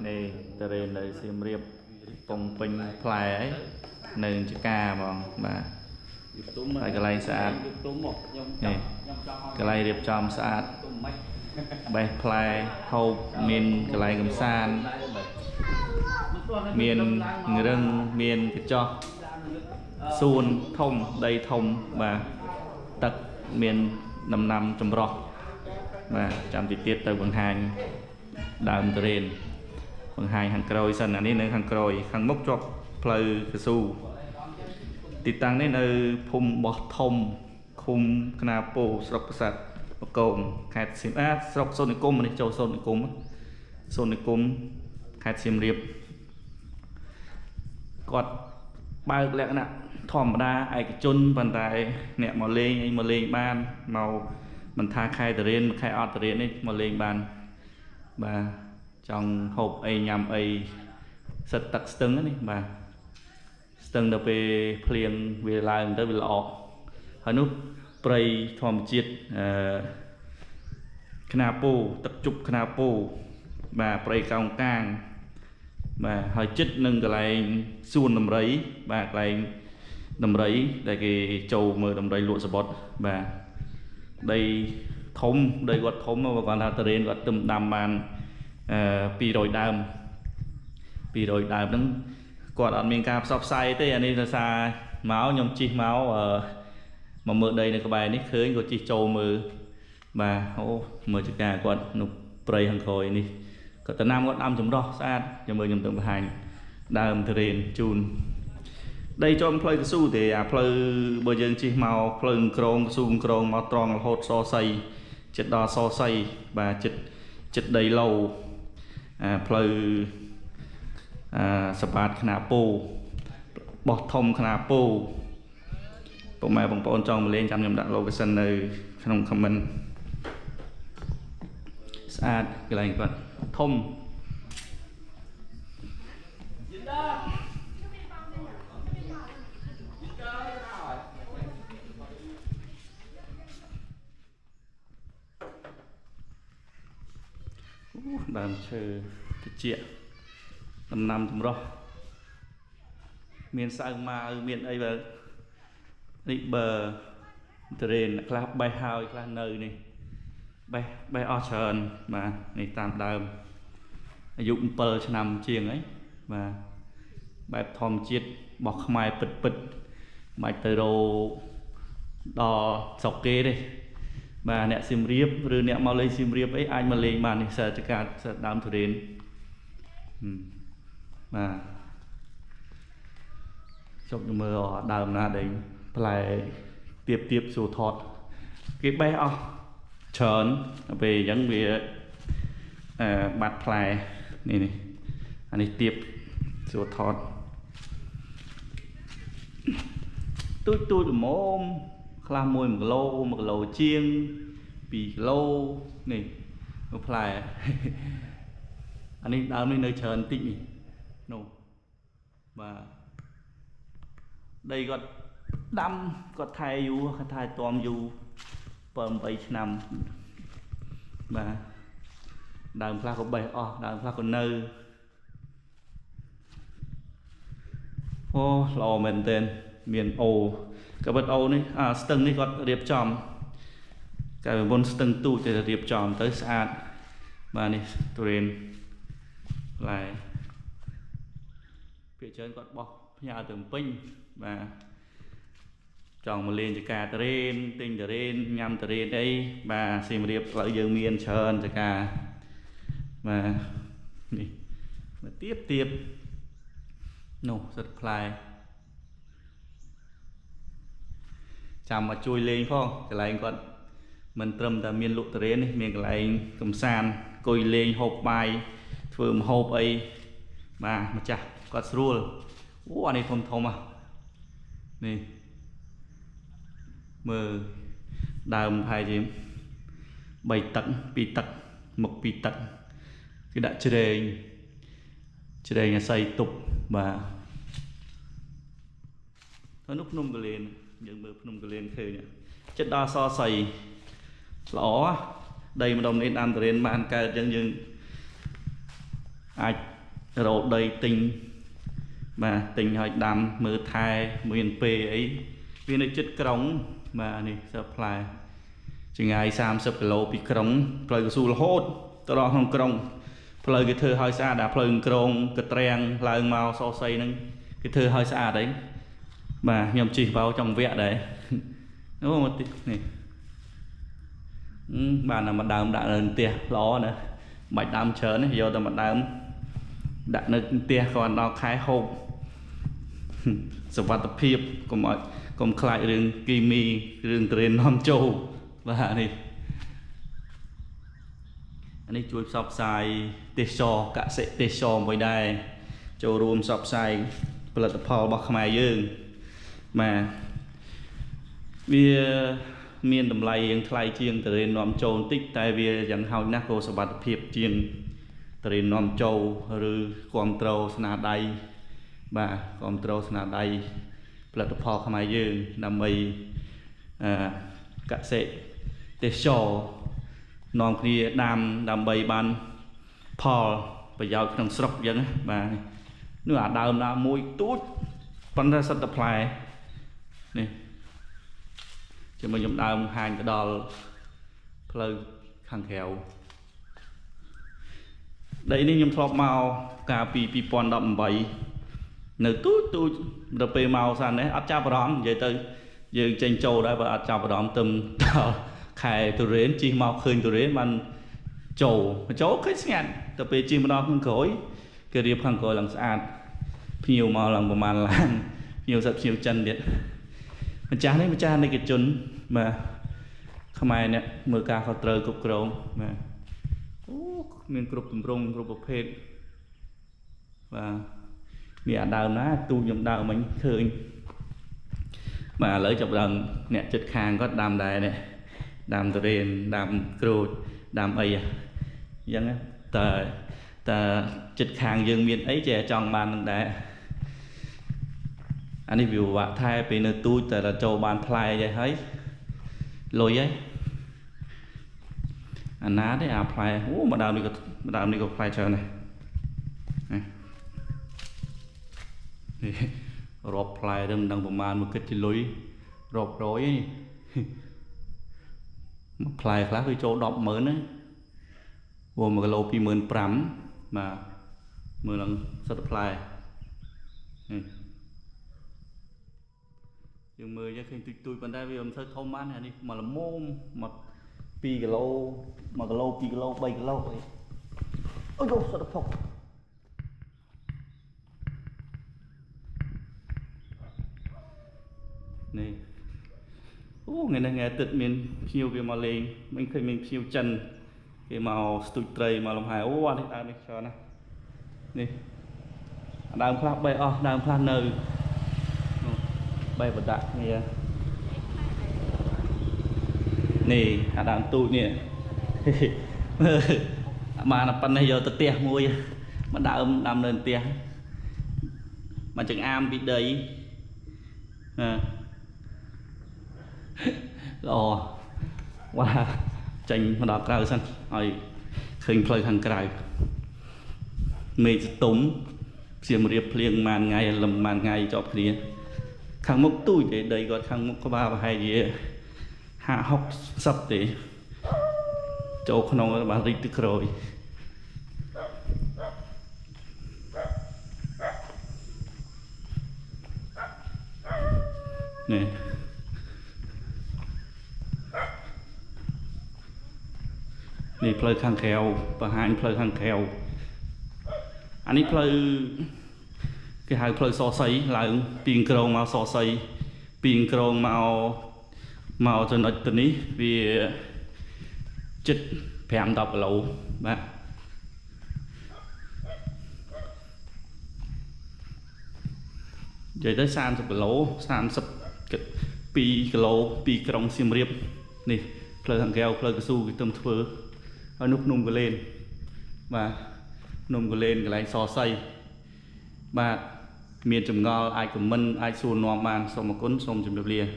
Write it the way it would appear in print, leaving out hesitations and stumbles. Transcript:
នេះតរេននៅសៀមរាបពងពេញផ្លែហើយនៅចកាហ្មងបាទហើយកន្លែងស្អាតនេះកន្លែងរៀបចំស្អាតបេះផ្លែហូបមានកន្លែងកំសាន្តមានរឹងមានកញ្ចោះសួនធំដីធំបាទទឹកមានដំណាំចម្រោះបាទចាំតិចទៀតទៅបង្ហាញដើមទុរេនបង្ហាញខាងក្រោយសិនអានេះនៅខាងក្រោយខាងមុខជាប់ផ្លូវកស៊ូទីតាំងនេះនៅភូមិបោះធំឃុំខ្នាពោស្រុកប្រាសាទបកងខេត្តសៀមអាស្រុកសូត្រនិគមនេះចូលសូត្រនិគមសូត្រនិគមខេត្តសៀមរាបគាត់បើកលក្ខណៈធម្មតាឯកជនប៉ុន្តែអ្នកមកលេងអីមកលេងបានមកមិនថាខែទុរេនខែអត់ទុរេននេះមកលេងបានបាទចង់ហូបអីញ៉ាំអីសិតទឹកស្ទឹងនេះបាទស្ទឹងដល់ពេលភ្លៀងវាឡើងទៅវាល្អក់ហើយនោះព្រៃធម្មជាតិអឺខ្នាពោទឹកជប់ខ្នាពោបាទព្រៃកោងកាងបាទហើយចិត្តនឹងកន្លែងសួនដំរីបាទកន្លែងដំរីដែលគេចូលមើលដំរីលក់សបុតបាទដីធំដីគាត់ធំបើគាត់ថាទុរេនគាត់ទឹមដាំបាន200ដើម200ដើមហ្នឹងគាត់អត់មានការផ្សព្វផ្សាយទេអានេះដោយសារមកខ្ញុំជិះមកមកមើលដីនៅក្បែរនេះឃើញគាត់ជិះចូលមើលបាទអូមើលចកាគាត់នោះព្រៃខាងក្រោយនេះគាត់ទៅណាំគាត់ដាំចម្រោះស្អាតខ្ញុំមើលខ្ញុំទៅបង្ហាញដើមទុរេនជូនដីចំផ្លូវកស៊ូទេអាផ្លូវបើយើងជិះមកផ្លូវក្រងកស៊ូក្រងមកត្រង់រហូតសសីចិត្តដល់សសីបាទចិត្តចិត្តដីឡូអាផ្លូវអាសបាតខ្នាពោបោះធំខ្នាពោពុកម៉ែបងប្អូនចង់មកលេងចាំខ្ញុំដាក់ location នៅក្នុង comment ស្អាតកន្លែងគាត់ធំដើមឈើត្រចៀកដំណាំចម្រោះមានសៅម៉ាវមានអីបើនេះបើទុរេនខ្លះបេះហើយខ្លះនៅនេះបេះអស់ច្រើនបាទនេះតាមដើមអាយុ7ឆ្នាំជាងហើយបាទបែបធម្មជាតិរបស់ខ្មែរពិតពិតមិនបាច់ទៅរកដល់ស្រុកគេទេបាទអ្នកសៀមរាបឬអ្នកមកលេងសៀមរាបអីអាចមកលេងបាននេះសិតការសិតដើមទុរេនបាទជប់មើលដើមណាដែលផ្លែទៀបទៀបសួរថតគេបេះអស់ច្រើនដល់ពេលអញ្ចឹងវាបាត់ផ្លែនេះនេះអានេះទៀបសួរថតទូចទូចល្មមខ្លះ1គីឡូ1គីឡូជាង2គីឡូនេះផ្លែអានេះដើមនេះនៅច្រើនតិចនេះនោះបាទដីគាត់ដាំគាត់ថែយូរគាត់ថែទាំយូរ7 8ឆ្នាំបាទដើមខ្លះក៏បេះអស់ដើមខ្លះក៏នៅអូល្អមែនទែនមានអូក៏បិទអូនេះអាស្ទឹងនេះគាត់រៀបចំកាលមុនស្ទឹងទូចតែរៀបចំទៅស្អាតបាទនេះទុរេនផ្លែភាគច្រើនគាត់បោះផ្ញើទៅពេញបាទចង់មកលេងចកាទុរេនទិញទុរេនញ៉ាំទុរេនអីបាទសៀមរាបឥឡូវយើងមានច្រើនចកាបាទនេះមកទៀបទៀបនោះសិតផ្លែចាំមកជួយលេងផងកន្លែងគាត់មិនត្រឹមតែមានលក់ទុរេននេះមានកន្លែងកំសាន្តអង្គុយលេងហូបបាយធ្វើម្ហូបអីបាទម្ចាស់គាត់ស្រួលអូអានេះធំធំហ៎នេះមើលដើមប្រហែលជា3ទឹក2ទឹកមុខ2ទឹកគេដាក់ជ្រែងជ្រែងអាស័យទប់បាទហើយនោះភ្នំកលៀនយើងមើលភ្នំកលៀនឃើញចិត្តដល់សសីល្អដីម្ដុំនេះដើមទុរេនបានកើតអញ្ចឹងយើងអាច រកដីទិញបាទទិញឲ្យដាំមើលថែមានពេលអីវានៅចិត្តក្រុងបាទនេះសិបផ្លែចម្ងាយ30គីឡូពីក្រុងផ្លូវកស៊ូរហូតទៅដល់ក្នុងក្រុងផ្លូវគេធ្វើឲ្យស្អាតអាផ្លូវក្រុងកត្រាំងឡើងមកសសីហ្នឹងគេធ្វើឲ្យស្អាតអីបាទខ្ញុំជិះបោចង់វគ្គដែរអូមកទីនេះបានតែមួយដើមដាក់នៅផ្ទះល្អណាស់មិនបាច់ដើមច្រើនទេយកតែមួយដើមដាក់នៅផ្ទះគ្រាន់ដល់ខែហូបសុវត្ថិភាពកុំឲ្យកុំខ្លាចរឿងគីមីរឿងត្រេននាំចូលបាទនេះអានេះជួយផ្សព្វផ្សាយទេសចរកសិទេសចរមួយដែរចូលរួមផ្សព្វផ្សាយផលិតផលរបស់ខ្មែរយើងបាទវាមានតម្លៃរៀងថ្លៃជាងត្រេននាំចូលបន្តិចតែវាយ៉ាងហោចណាស់ក៏សុវត្ថិភាពជាងត្រេននាំចូលឬគ្រប់ត្រូលស្នាដៃបាទគ្រប់ត្រូលស្នាដៃផលិតផលខ្មែរយើងដើម្បីអឺកសិទេសចរនាំគ្នាដាំដើម្បីបានផលប្រយោជន៍ក្នុងស្រុកអញ្ចឹងណាបាទនោះអាដើមណាមួយទូចប៉ុន្តែសិតតែផ្លែនេះជាមួយខ្ញុំដើមហាញទៅដល់ផ្លូវខាងក្រៅដីនេះខ្ញុំធ្លាប់មកកាលពី2018នៅទូចទូចដល់ពេលមកសាននេះអត់ចាប់អារម្មណ៍និយាយទៅយើងចេញចូលដែរបើអត់ចាប់អារម្មណ៍ទឹមដល់ខែទុរេនជិះមកឃើញទុរេនបានចូលចូលឃើញស្ងាត់ទៅពេលជិះមកដល់ខាងក្រោយគេរៀបខាងក្រោយឡើងស្អាតភ្ញៀវមកឡើងប្រហែលឡានភ្ញៀវសិតភ្ញៀវចិនទៀតម្ចាស់នេះម្ចាស់និកជនបាទខ្មែរអ្នកមើលការខុសត្រូវគ្រប់គ្រងបាទអូមានគ្រប់ទម្រង់គ្រប់ប្រភេទបាទនេះអាដើមណាទូខ្ញុំដើមមិញឃើញបាទឥឡូវចាប់ដើមអ្នកចិត្តខាងគាត់ដាំដែរនេះដាំទុរេនដាំក្រូចដាំអីអញ្ចឹងតើតើចិត្តខាងយើងមានអីចេះចង់បាននឹងដែរអានេះវាពិបាកថែពេលនៅទូចតែដល់ចូលបានផ្លែអីហើយលុយហើយអាណាទេអាផ្លែអូម្ដងនេះក៏ម្ដងនេះក៏ផ្លែច្រើនដែរនេះរាប់ផ្លែទៅមិនដឹងប្រមាណមកគិតជាលុយរាប់រយឯងមួយផ្លែខ្លះគឺចូល100000ណាព្រោះ1គីឡូ25000បាទមើលឡើងសិតផ្លែនេះយើងមើលយកឃើញទូចទូចប៉ុន្តែវាមិនសូវធំបានអានេះមកល្មមមក2គីឡូ1គីឡូ2គីឡូ3គីឡូអីអូយសិតផុកនេះអូថ្ងៃនេះថ្ងៃអាទិត្យមានភ្ញៀវគេមកលេងមិនឃើញមានភ្ញៀវចិនគេមកស្ទូចត្រីមកលំហែអូអានេះដើមនេះច្រើនណាស់នេះដើមខ្លះបេះអស់ដើមខ្លះនៅបេះបដាក់គ្នានេះអាដើមទូចនេះមើលបានតែប៉ុណ្ណេះយកទៅផ្ទះមួយមកដើមដាំនៅផ្ទះមកចង្អាមពីដីណាល្អវ៉ាចេញមកដល់ក្រៅសិនឲ្យឃើញផ្លូវខាងក្រៅមេឃស្ទុំសៀមរាបភ្លៀងមួយថ្ងៃលំមួយថ្ងៃជាប់គ្នាខាងមុខទូចទេដីគាត់ខាងមុខក្បាលប្រហែលជា50 60ទេចូលក្នុងបានរីកទឹកក្រោយនេះនេះផ្លូវខាងក្រៅបង្ហាញផ្លូវខាងក្រៅអានេះផ្លូវគេហៅផ្លូវសសីឡើងពីក្រងមកសសីពីក្រងមកមកចំណុចទៅនេះវាជិត5 10គីឡូបាទនិយាយទៅ30គីឡូ32គីឡូពីក្រុងសៀមរាបនេះផ្លូវខាងក្រៅផ្លូវកស៊ូគេទើបធ្វើហើយនោះភ្នំកលែនបាទភ្នំកលែនកន្លែងសសីបាទមានចម្ងល់អាចខមមិនអាចសួរនាំបានសូមអរគុណសូមជម្រាបលា។